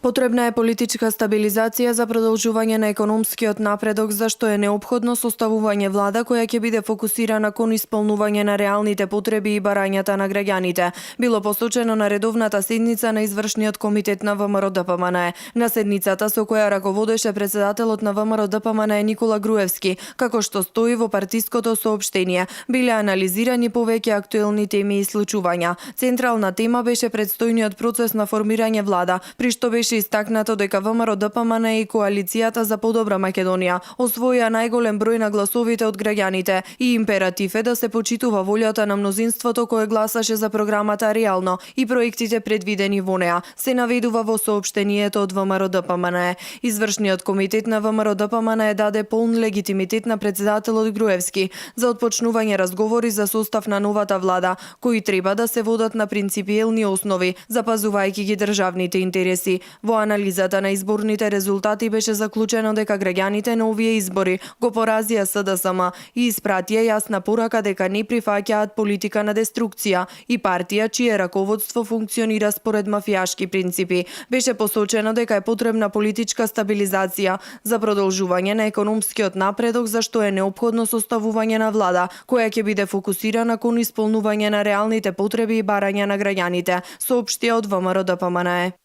Потребна е политичка стабилизација за продолжување на економскиот напредок, за што е неопходно составување влада која ќе биде фокусирана кон исполнување на реалните потреби и барањата на граѓаните. Било посочено на редовната седница на извршниот комитет на ВМРО-ДПМНЕ. На седницата со која раководеше председателот на ВМРО-ДПМНЕ Никола Груевски, како што стои во партиското соопштение, биле анализирани повеќе актуелни теми и случувања. Централна тема беше предстојниот процес на формирање влада, при што беше истакнато дека ВМРО-ДПМНЕ и коалицијата за подобра Македонија освоија најголем број на гласовите од граѓаните и императив е да се почитува волјата на мнозинството кое гласаше за програмата реално и проектите предвидени во неа, се наведува во соопштението од ВМРО-ДПМНЕ. Извршниот комитет на ВМРО-ДПМНЕ даде полн легитимитет на председателот Груевски за отпочнување разговори за состав на новата влада, кои треба да се водат на принципиелни основи, запазувајќи ги државните интереси. Во анализата на изборните резултати беше заклучено дека граѓаните на овие избори го поразија СДСМ и испратија јасна порака дека не прифаќаат политика на деструкција и партија чие раководство функционира според мафијашки принципи. Беше посочено дека е потребна политичка стабилизација за продолжување на економскиот напредок, за што е неопходно составување на влада која ќе биде фокусирана кон исполнување на реалните потреби и барања на граѓаните, соопштија од ВМРО-ДПМНЕ.